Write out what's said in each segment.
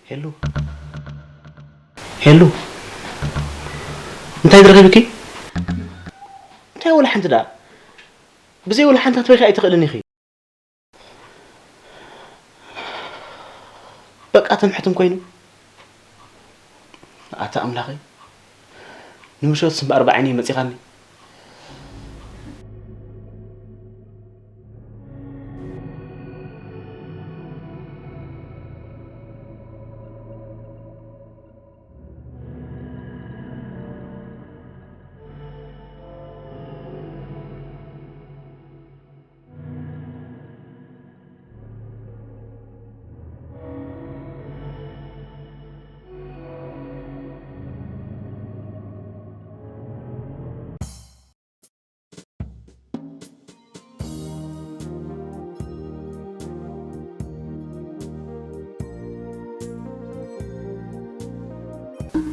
ሄሉ፣ ሄሉ፣ እንታይ ዝረኺብኪ? እንታይ ወላ ሓንቲ ደኣ? ብዘይ ወላ ሓንቲ ክትበኺ ኣይትኽእልን ኢኺ። በቃ ትምሕትም ኮይኑ። ኣታ ኣምላኸይ፣ ንምሸት ስም ብኣርባዕይነይ መጺኻኒ።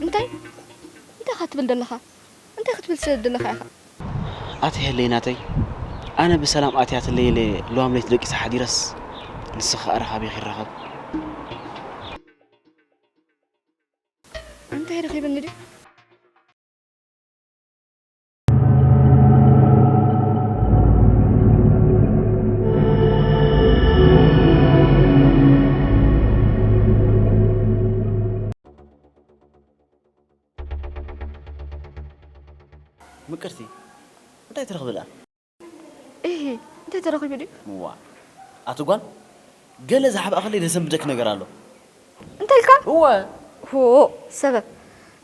እንታይ እንታይ ኻ ትብል ዘለኻ? እንታይ ክትብል ስለ ዘለኻ ኢኻ? ኣቲ ሄለይ ናተይ፣ ኣነ ብሰላም ኣትያትለይ ኢለ ለዋም ለይቲ ደቂሰ ሓዲረስ፣ ንስኻ ኸኣ ረኻቢ ኺረኸብ። እንታይ ረኺብኒ ድዩ? ምቅርቲ፣ እንታይ ትረኽቢ ደኣ? እሂ፣ እንታይ ተረኺቡ ድዩ? ዋ፣ ኣቲ ጓል፣ ገለ ዝሓባእኽለይ ዘሰንብደኪ ነገር ኣሎ። እንታይ ኢልካ? እወ። ሆ፣ ሰበብ።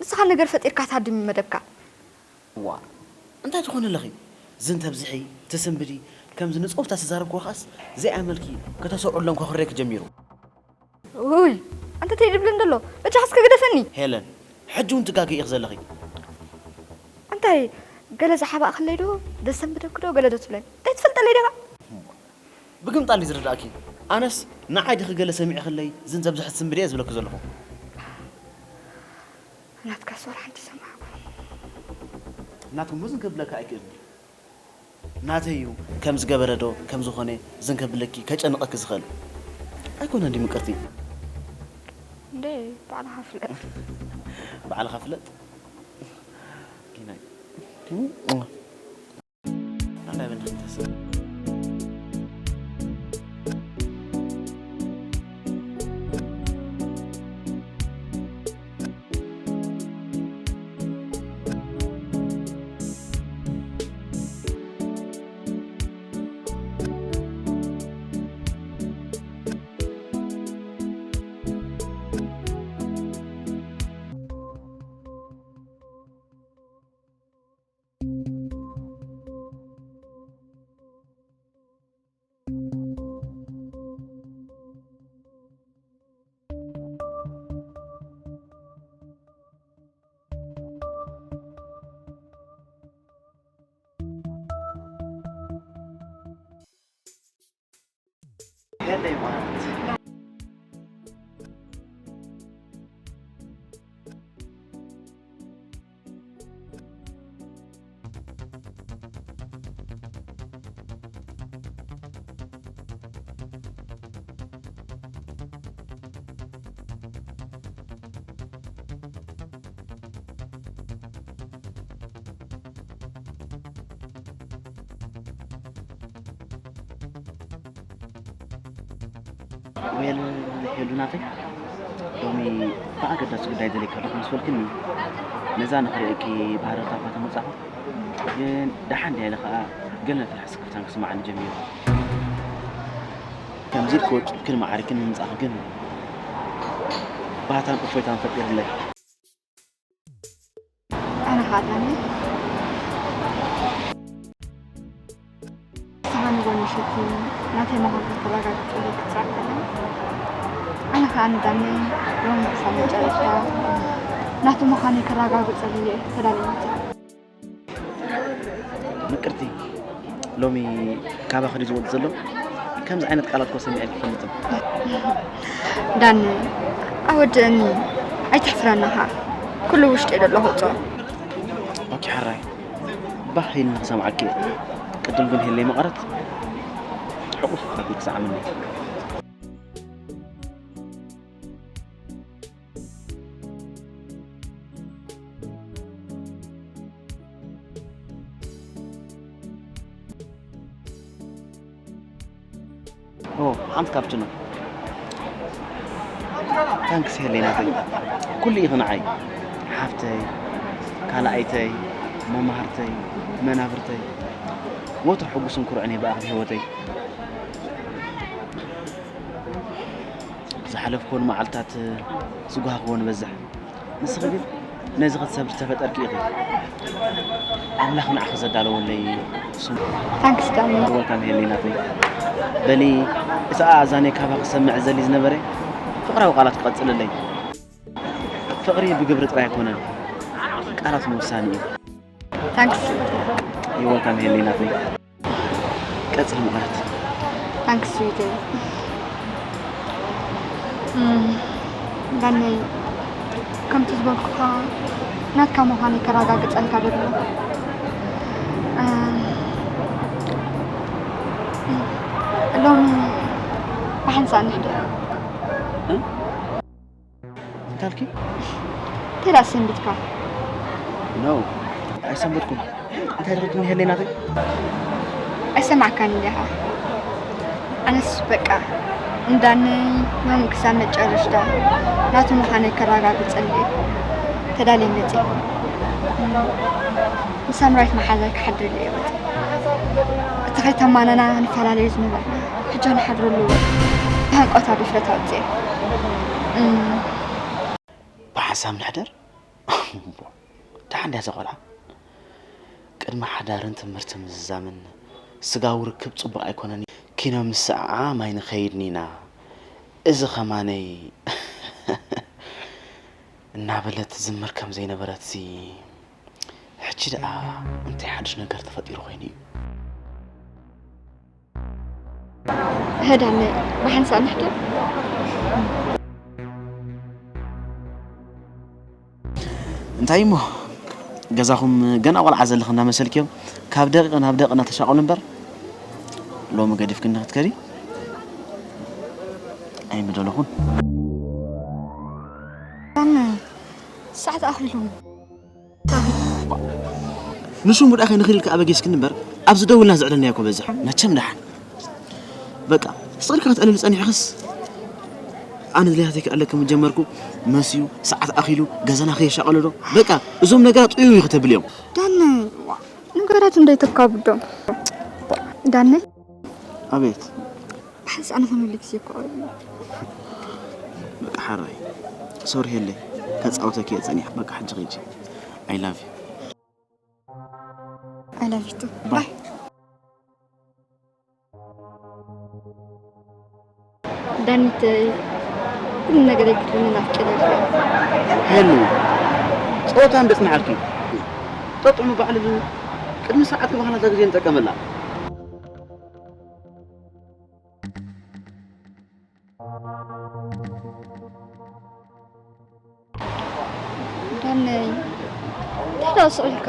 ንስኻ ነገር ፈጢርካ ትሃድም እዩ መደብካ። ዋ፣ እንታይ ትኾኒ ኣለኺ? ዝን ተብዝሒ፣ ትስንብዲ፣ ከምዚ ንጾፍታ ተዛረብክዎ ኸኣስ፣ ዘይኣመልኪ ከተሰርዑሎም ከኹርየኪ ጀሚሩ። ውይ፣ ኣንተ ተይ ድብለኒ ዘሎ፣ በጃኻ እስከ ግደፈኒ። ሄለን፣ ሕጂ እውን ትጋገ ኢኺ ዘለኺ። እንታይ፣ ገለ ዝሓባእኽለይ ዶ፣ ደሰንብደኪ ዶ፣ ገለ ዶ ትብለኒ? እንታይ ትፈልጠለይ ዲኻ? ብግምጣል እዩ ዝርዳእኪ። ኣነስ ንዓይ ዲኺ ገለ ሰሚዕኽለይ፣ ዝን ዘብዝሐ ትስንብዲ እየ ዝብለኪ ዘለኹ። ናትካስ ዋላ ሓንቲ ሰማዕኩ። ናትኩም ብዙን ክብለካ ኣይክእልን። ናተይ እዩ ከም ዝገበረ ዶ ከም ዝኾነ ዝን ከብለኪ ከጨንቐኪ ዝኽእል። ኣይኮነን ድዩ ምቅርቲ? እንዴ፣ ባዕልኻ ፍለጥ። ባዕልኻ ፍለጥ? ኪናይ። ናላይ በእናትህ ተስፋ። ዌል፣ ሄሉ ናተይ፣ ሎሚ ብኣገዳሲ ጉዳይ ደልየካ ኣለኹ ምስ በልክኒ፣ ነዛ ንኽርእየኪ ባህርታ እኳ ተመጻኹ፣ ግን ደሓን ድያ ኢለ ኸኣ ገለ ፍርሒ ስክፍታን ክስምዓኒ ጀሚሩ። ከምዚ ኢልኪ ወቂብክን ማዕሪክን ምምጻእኪ ግን ባህታን እፎይታን ፈጢሩለይ። ኣነ ኸኣ ዳኒ፣ ንስኻ ንጎኒ ሸኪ ናተይ ምዃንካ ክረጋግጸለይ ክጽዕር ከለኹ፣ ኣነ ኸኣ ንዳኒ ሎሚ ክሳብ መጨረሽታ ናቱ ምዃነይ ክረጋግጸሉ እየ ተዳልየ መጺአ። ምቅርቲ፣ ሎሚ ካባኺ ድዩ ዝወጽእ ዘሎ? ከምዚ ዓይነት ቃላት እኮ ሰሚዐ ኣይፈልጥን። ዳኒ፣ ኣወድእኒ፣ ኣይተሕፍረና ኸኣ። ኩሉ ውሽጢ እዩ ዘሎ ክውጽኦ። ኦኬ፣ ሕራይ። ባህ ኢልኒ ክሰምዓኪ። ቅድም ግን ሄለይ መቐረት፣ ሕቑፍ ኣቢልኪ ሰዓምኒ። ኦ፣ ሓንቲ ካፕችኖ። ታንክስ ሄሌናተይ። ኩሉ ኢኺ ንዓይ። ሓፍተይ፣ ካልኣይተይ፣ መማህርተይ፣ መናብርተይ። ወትሩ ሕጉስን ኩሩዕን እየ ብኣኺ ህይወተይ። ዝሓለፍክወን መዓልታት ዝጓህክወን በዝሕ። ንስኺ ግን ነዚ ክትሰብሪ ዝተፈጠርኪ ኢኺ። ኣምላኽ ንዓኺ ዘዳለወለይ ስሙ። ታንክስ ዳኒ። ወልካም ሄሌናተይ። በሊ እቲ ኣእዛነይ ካባኺ ክሰምዕ ዝደሊ ዝነበረ ፍቕራዊ ቃላት ክቐጽለለይ። ፍቕሪ ብግብሪ ጥራይ ኣይኮነን፣ ቃላት ምውሳን እዩ። ታንክስ። ወልካም ሄሌናተይ። ቀጽሊ ሙቐረት። ታንክስ ስዊተይ። ዳነይ፣ ከምቲ ዝበልኩኻ ናትካ ምዃነይ ከረጋግጸልካ ደሎ። ሎሚ ብሓንሳእ ንሕደር። እንታይ ኣልኪ? እንታይ ደኣ ሰንቢድካ? ኖ፣ ኣይሰንበድኩን። እንታይ ትረድኒ ሄሌናተይ? ኣይሰማዕካን እንዲኻ? ኣነስ በቃ እንዳነይ ሎም ክሳብ መጨረሽታ ናቱ ምዃነይ ከረጋግጸሉ እየ ተዳልየ መጺእ። ንሳምራዊት መሓዛይ ክሓድረሉ እየ ወጺእ። እቲ ከይተማነና ንፈላለዩ ዝነበርና ሕጂ ንሓድረሉ ብሃንቀውታ ድፍረት ኣውጺኤ። ብሓንሳብ ንሕደር። ደሓን ድያ እዛ ቆልዓ? ቅድሚ ሓዳርን ትምህርቲ ምዝዛምን ስጋዊ ርክብ ጽቡቕ ኣይኮነን። ኪኖ ምስዕዓም ኣይንኸይድን ኢና። እዚ ኸማነይ እናበለት ትዝምር ከም ዘይነበረትሲ፣ ሕጂ ደኣ እንታይ ሓድሽ ነገር ተፈጢሩ ኮይኑ እዩ? ህዳነ ብሓንሳእ ንሕደር። እንታይ እሞ፣ ገዛኹም ገና ቆልዓ ዘለኺ እናመሰልክዮም ካብ ደቂቕ ናብ ደቂቕ እናተሻቐሉ እምበር፣ ሎሚ ገዲፍክኒ ክትከዲ ኣይምደለኹን። ዳነ፣ ሰዓት ኣኺሉ። ንሱ ሙድኣ ከይንኽእል ከኣ በጊስክኒ እምበር፣ ኣብዚ ደው ኢልና ዘዕለልናዮ እኮ በዝሕ። መቸም ደሓን። በቃ፣ ስቕ ኢልካ ክትዕልል ጸኒሕክስ፣ ኣነ ድሌታተይ ክዕለልኪ ምስ ጀመርኩ፣ መስዩ፣ ሰዓት ኣኺሉ፣ ገዛና ከየሻቐሎ ዶ? በቃ፣ እዞም ነገራት ጥዩ እዩ ክተብልዮም። ዳነ፣ ነገራት እንደይተካብዶም። ዳነ፣ ኣቤት። ብሓንሳእ ንኽንብል ግዜ እኮ ቀሪቡ። በቃ ሓራይ። ሶሪ ሄለይ። ከጻውተኪ እየ ጸኒሐ። በቃ ሕጂ ኺጂ። I love you። I love you too። ባይ። ዳኒት፣ ኩሉ ነገር ይክትብኒ ናፍቄ ነበር። ሄሉ፣ ጸወታ እንደ ጽንሓልኪ። ጠጥዑ ምባዕል ብ-፣ ቅድሚ ሰዓት ምዃና እዛ ግዜ ንጠቀመላ። ዳነይ፣ እንታይ ደኣ ስቕ ኢልካ?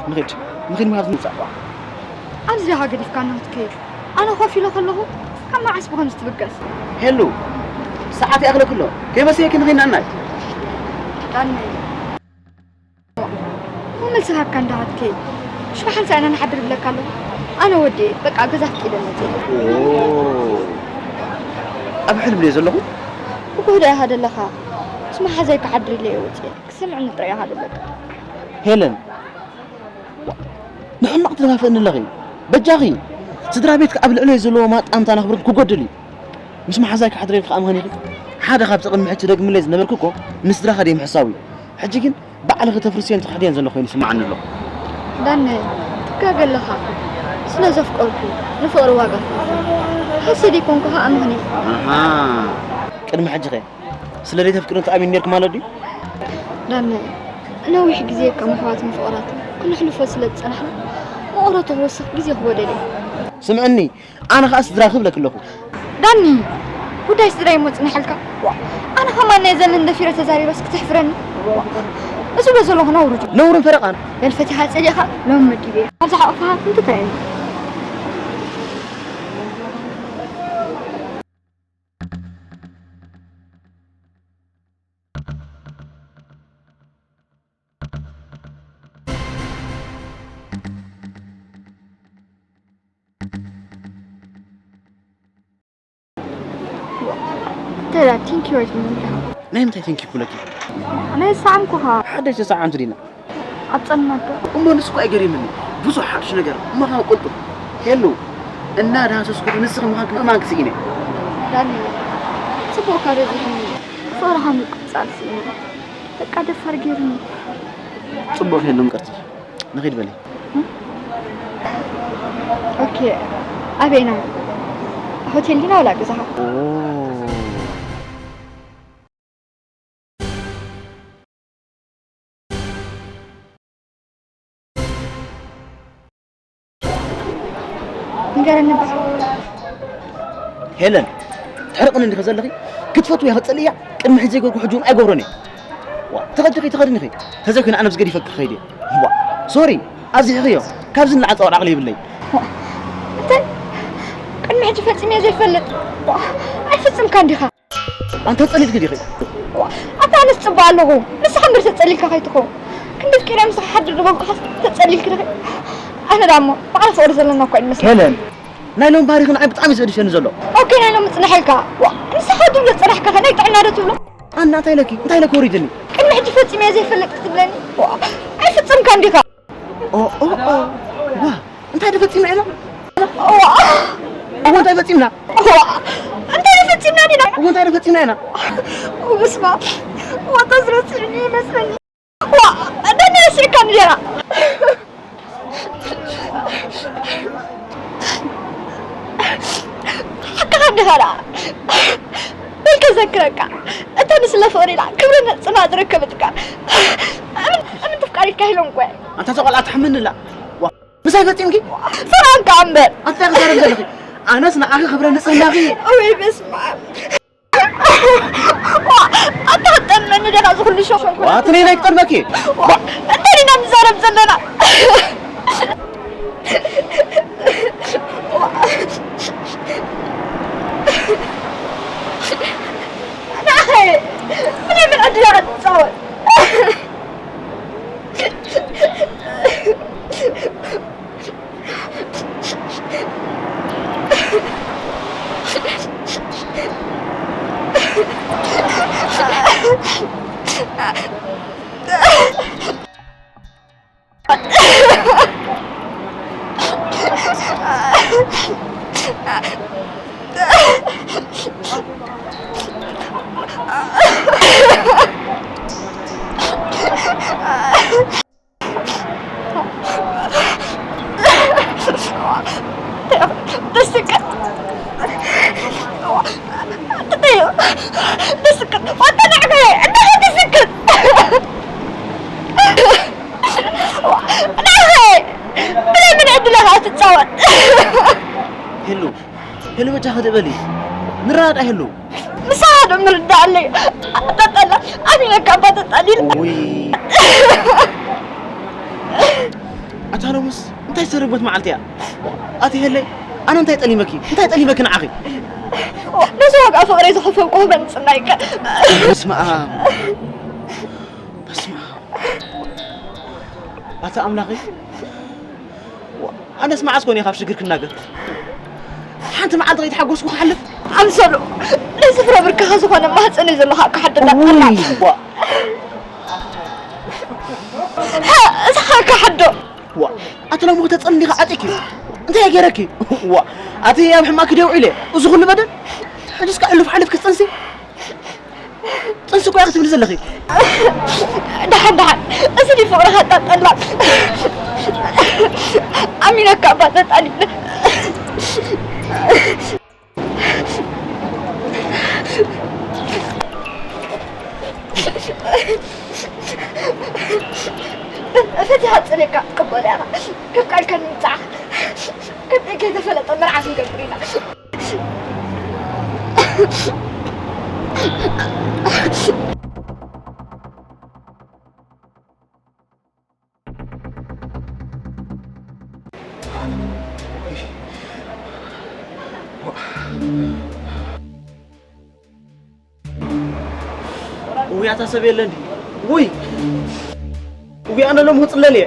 ንኺድ፣ ንኺድ ምሃብ ንምጻእ። ኣብዚ ዲኻ ገዲፍካኒ ክትከይድ? ኣነ ኮፍ ኢለ ከለኹ ካብ መዓስ ብኸምዚ ትብገስ? ሄሉ፣ ሰዓት ይኣኽለኪ ኣሎ። ከይመሰየኪ ንኺድ ናናይ። ዳነይ። መመልሲ ሃብካ እንዳ ሃብከይ። ሽባሓን ሳእና ንሓድር እብለካ ኣለኹ። ኣነ ወዲ በቃ ገዛ ፍቂደ መፅእ። ኣብ ሕልም ድየ ዘለኹ? ብጉህዳ ኢኻ ዘለኻ። ምስ መሓዛይ ክሓድር ኢለ እየ ወፅየ። ክሰምዕኒ ጥራይ ኢኻ ዘለካ። ሄለን፣ ንሕማቕ ትደፋፍእኒ ኣለኺ። በጃኺ፣ ስድራ ቤትኪ ኣብ ልዕለይ ዘለዎ ማጣምታ ነኽብር ክጎድል እዩ። ምስ መሓዛይ ክሓድር ኢልኪ ከኣ ምኸን ኢኺ። ሓደ ካብቲ ቅድሚ ሕጂ ደግምለይ ዝነበርኩ እኮ ንስድራኻ ደይ ምሕሳው እዩ። ሕጂ ግን ባዕልኺ ተፍርስዮን ትኽሕድዮን ዘሎ ኮይኑ ይስምዓኒ ኣሎ። ዳነ፣ ትጋገ ኣለኻ። ስለ ዘፍቀርኩ፣ ንፍቕሪ ዋጋ ከፊለ። ሓሲድ ይኮንኩ ከኣ ምኽኒ። ኣሃ፣ ቅድሚ ሕጂ ኸ ስለ ዘይተፍቅርኒ ተኣሚኑ ኔርኩ ማለት ድዩ? ዳነ፣ ነዊሕ ግዜ ከም ኣሕዋትን ፍቑራትን ክነሕልፎ ስለ ዝጸናሕና፣ መቐረቱ ክወስኽ ግዜ ክወደድ እዩ። ስምዕኒ፣ ኣነ ኸኣ ስድራኺ እብለኪ ኣለኹ። ዳኒ፣ ጉዳይ ስድራይ እሞ ጽኒሓልካ። ዋ፣ ኣነ ከማን ናይ ዘመን ደፊረ ተዛሪበስ ክተሕፍረኒ። እዚ ዶ ዘለኹ ነውሪ ድዩ? ነውርን ፈረቓን። በል ፈቲኻ ጸሊእኻ ሎሚ መዲበ። ኣብዛ ሓቑፋ እንታይ እዩ? لا ثانك يو ورد منك. ናይ ምንታይ ቴንኪ ኩለኪ? أنا سامكوها. ሓደ ሰዓንቱ ዲና أتصنت. እሞ ንሱ እኮ ኣይገሪምኒ። ብዙሕ ሓድሽ ነገር እሞ ካብ ቅልጡፍ ሄሉ እናዳህሰስኩ ንስኺ ምዃንኪ ምእማን ክስኢነ። ዳኒ ጽቡቅ ካብ በዚሕኒ ፍቕርኻ ምቅጻል ስኢነ። በቃ ደፋር ገይርኒ። ጽቡቕ ሄሉ ምቅርቲ ንኺድ በሊ። ኦኬ ኣበይና? ሆቴል ዲና ወላ ገዛኻ? ንገረኒ እባ። ሄለን ትሕርቕኒ እንዲኸ ዘለኺ ክትፈትውያ ክትጸልእያ ቅድሚ ሕጂ ዘይገርኩ ሕጂ እውን ኣይገብሮን እየ። ዋ ተኸድኺ ተኸድንኺ ተዘይኮይነ ኣነ ብዝገዲፈኪ ክኸይድ እየ። ዋ ሶሪ ኣብዚሕኽዮ ካብዚ ንላዕሊ ጸዋር ዓቕሊ የብለይ። እንታይ ቅድሚ ሕጂ ፈጺመ ዘይፈልጥ? ዋ ኣይፍጽምካ እንዲኻ። ኣንታ ጸሊልኪ ዲኺ? ኣታ ኣነስ ጽቡቕ ኣለኹ ንስኻ እምበር ተጸሊልካ ከይትኸውን ክንዲ ፍቂረ ምስኻ ሓድር ዝበልኩኻስ ተጸሊልኪ ዲኺ? ኣነ ዳሞ ባዕላ ፍቕሪ ዘለና እኳ ይመስል። ሄለን ናይ ሎም ባህሪኺ ንዓይ ብጣዕሚ እዩ ዘእድሸኒ ዘሎ። ኦኬ ናይ ሎም ጽንሐልካ። ዋ ንስኻ ድም ዘጸናሕካ ከ ናይ ጥዕና ዶ ትብሎ? ኣና እንታይ ኢለኪ እንታይ ኢለኪ ወሪድኒ? ቅድሚ ሕጂ ፈጺመ ዘይፈልጥ ትብለኒ? ዋ ኣይፍጽምካ እንዲኻ። ኦ ኦ ኦ ዋ እንታይ ዶ ፈጺምና ኢና? ዋ እሞ እንታይ ፈጺምና? ዋ እንታይ ፈጺምና ዲና? እሞ እንታይ ዶ ፈጺምና ኢና? በስማ ዋታ ዝረስዕኒ ይመስለኒ። ዋ ደነ ስካ እንጀራ ሓቅኻ እንዲኻ ደኣ በልከ ዘክረካ እተ ንስለ ፍቕሪና ክብሪ ንጽና ዝረከበትካ ኣምን ኣምን ትፍቃሪካ ኢሎም እኮ ኣንታ ተቆልዓ ትሕምንላ ምሳይ ፈጺምኪ ሰላምካ እምበር ኣንታ ክዛረብ ዘለኺ ኣነስ ንዓኺ ክብረ ንጽህናኺ ወይ በስመ ኣብ ኣታ ጠልመኒ ደና ዝኹሉ ሸኾንኩ ዋትነይ ናይ ክጠልመኪ እንተ ዲና ንዛረብ ዘለና ብለምን ዕድላ ክትፃወት ሄሉ ሄሉ በጃ ከደበሊ ንራዳ ሄሉ ምሳዶ ምርዳለይ ኣጣጣላ ኣሚነካ ባተጣሊል ውይ ኣታ ሎምስ እንታይ ዝሰርበት መዓልቲ እያ ኣቲ ሄለይ ኣነ እንታይ ጠሊመኪ እንታይ ጠሊመኪ ንዓኺ ነዚ ዋጋ ፍቕረይ ዝኸፈልኩ ክበልጽናይከ በስመ ኣብ በስመ ኣብ ኣታ ኣምላኸይ ኣነስ መዓስ ኮን እየ ካብ ሽግር ክናገር ሓንቲ መዓልቲ ከይተሓጎስኩ ክሓልፍ ኣምሰሉ ነዚ ፍረ ብርክኻ ዝኾነ ማህፀን እዩ ዘለኻ ክሓድና እዛ ከሓዶ ዋ ኣቲ ሎሚ ክተፀሊ ዲኻ ዓጢኪ እንታይ ገይረኪ ዋ ኣቲ ኣብ ሕማቂ ደው ኢለ እዚ ኩሉ በደል ሕጅስ ከሕልፍ ሓልፍ ክፅንሲ ጥንሲ እኮ ክትብሊ ዘለኺ ደሓን ደሓን እዚ ድዩ ፍቕርኻ ጠጠላ ኣሚነካ እባ ጠጣሊለ ፈቲኻ ፅሬካ ቅበል ያራ ከም ቃልካ ንምፃዕ ከም ከይተፈለጠ መርዓ ክንገብር ኢና ውይ ኣታ ሰብ የለን ውይ ውይ ኣነ ሎም ክፅለል እየ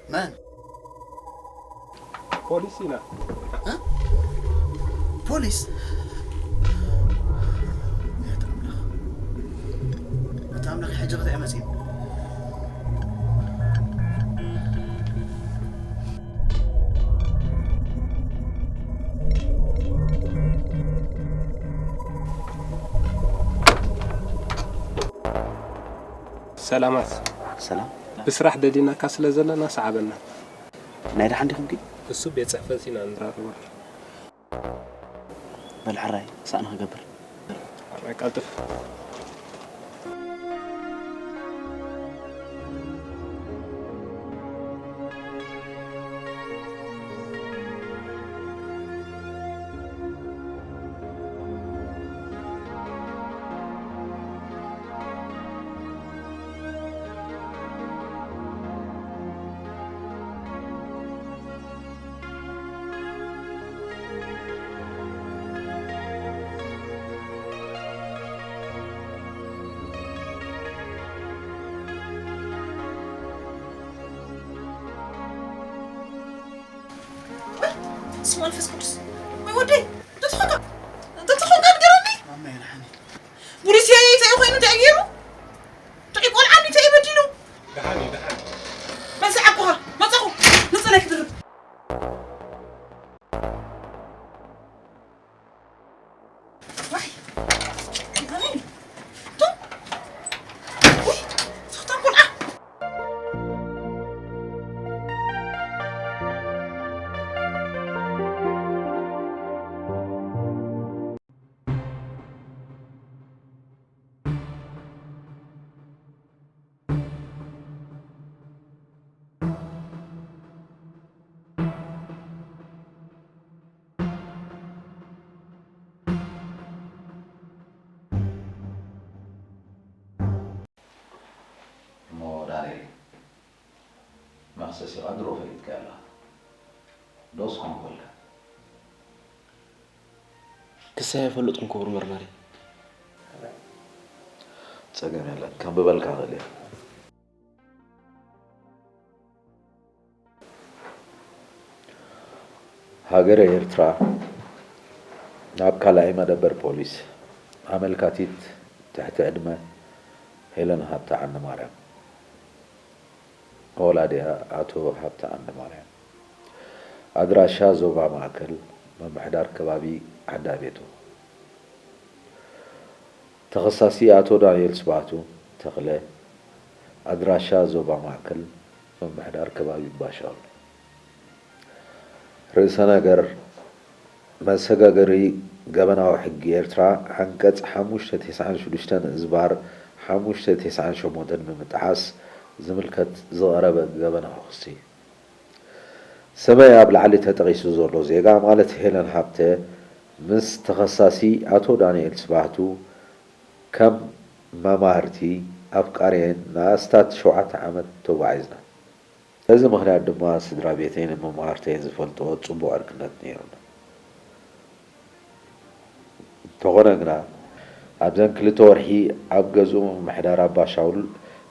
መን? ፖሊስ ኢና። እ? ፖሊስ? ኣታ ኣምላኽ። ኣታ ኣምላኽ፣ ሕጂ ክትዕመጽ እዩ። ሰላማት። ሰላም። ብስራሕ ደሊናካ ስለ ዘለና ሰዓበና። ናይ ደሓን ዲኹም ግን? እሱ ቤት ጽሕፈት ኢና ንራኸበሉ። በል ሕራይ፣ ሳእኒ ክገብር። ሕራይ ቀልጥፍ። በስመ መንፈስ ቅዱስ። ወይ ወደይ፣ እንተ ተኾንካ፣ እንተ ተኾንካ ንገረኒ። ማማ የድሓኒ። ቡሪስ ያየ እንታይ ኮይኑ፣ እንታይ ገይሩ? ጥዑይ ቆልዓ እንታይ በዲሉ? ደሓን እዩ፣ ደሓን። መልሲ ዓኩኻ፣ መጻኹ፣ ነጸላይ ክድርብ። ዋይ፣ ኣነ፣ ቱ፣ ውይ፣ ሱኽታን ቆልዓ። እሞ ዳንኤል፣ መኽሰሲኻ ድሮ ፈሊጥካዮ ኣለኻ። ዶስ ኮንኩልካ? ክሳይ ኣይፈልጥን ክቡር መርማሪ። ጸገም የለን፣ ከንብበልካ እኽእል እየ። ሃገረ ኤርትራ፣ ናብ ካልኣይ መደበር ፖሊስ፣ ኣመልካቲት ትሕቲ ዕድመ ሄለን ሃብተ ዓንደማርያም። ወላዲኣ ኣቶ ሃብተ ዓንደማርያም። ኣድራሻ ዞባ ማእከል፣ ምምሕዳር ከባቢ ዓዳቤቶ። ተኸሳሲ ኣቶ ዳንኤል ስብሃቱ ተኽለ። ኣድራሻ ዞባ ማእከል፣ ምምሕዳር ከባቢ ባሻውል። ርእሰ ነገር፣ መሰጋገሪ ገበናዊ ሕጊ ኤርትራ ዓንቀጽ ሓሙሽተ ተስዓን ሽዱሽተን እዝባር ሓሙሽተ ተስዓን ሸሞንተን ብምጥሓስ ዝምልከት ዝቐረበ ገበናዊ ክሲ። ሰማይ ኣብ ላዕሊ ተጠቒሱ ዘሎ ዜጋ ማለት ሄለን ሃብተ ምስ ተኸሳሲ ኣቶ ዳንኤል ስብሃቱ ከም መማህርቲ ኣፍቃሪየን ንኣስታት ሸውዓተ ዓመት ተጓዒዝና። በዚ ምኽንያት ድማ ስድራ ቤተይን መማህርተይን ዝፈልጥዎ ጽቡቕ ዕርክነት ነይሩና። እንተኾነ ግና ኣብዘን ክልተ ወርሒ ኣብ ገዝኡ ምምሕዳር ኣባ ሻውል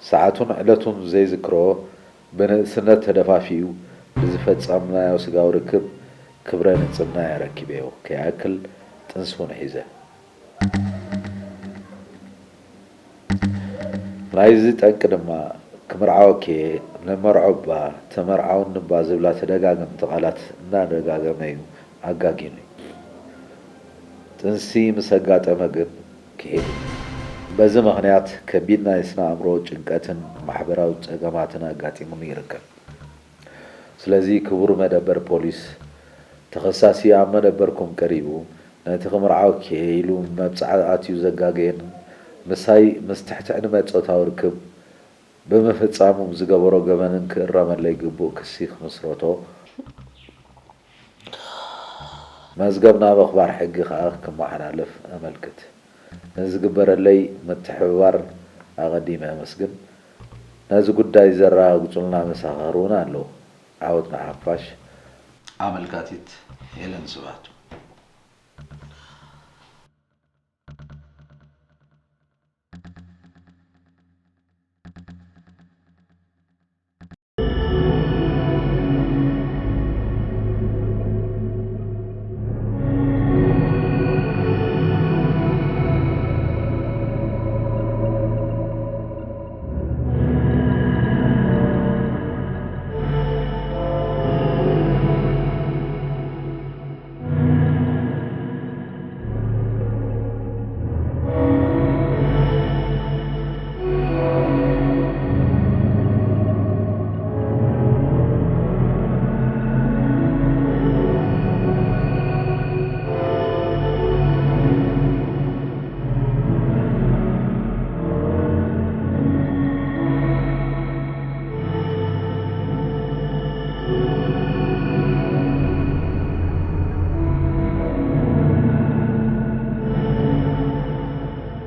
ሰዓቱን ዕለቱን ዘይዝክሮ ብንእስነት ተደፋፊኡ ብዝፈጸምናዮ ስጋዊ ርክብ ክብረ ንጽህናይ ኣረኪበዮ ከይኣክል ጥንሲ እውን ሒዘ። ናይዚ ጠንቂ ድማ ክምርዓወኪ እየ፣ ንመርዖ እባ፣ ተመርዓውኒ እባ ዝብላ ተደጋገምቲ ቃላት እናደጋገመ እዩ ኣጋጊኑኒ። ጥንሲ ምስ ኣጋጠመ ግን ክሒዱኒ። በዚ ምኽንያት ከቢድ ናይ ስነ ኣእምሮ ጭንቀትን ማሕበራዊ ጸገማትን ኣጋጢሙኒ ይርከብ። ስለዚ ክቡር መደበር ፖሊስ፣ ተኸሳሲ ኣብ መደበርኩም ቀሪቡ ነቲ ክምርዓወኪ እየ ኢሉ መብጽዓ ኣትዩ ዘጋገየንን ምሳይ ምስ ትሕቲ ዕድመ ጾታዊ ርክብ ብምፍጻሙ ዝገበሮ ገበንን ክእረመለይ ግቡእ ክሲ ክምስረቶ መዝገብ ናብ ኣኽባር ሕጊ ከኣ ክመሓላለፍ ኣመልክት። ንዝግበረለይ ምትሕብባር ኣቐዲመ ኣመስግን። ነዚ ጉዳይ ዘረጋግጹልና መሰኻኽር እውን ኣለዉ። ዓወት ንሓፋሽ። ኣመልካቲት ሄለን ስብሃቱ።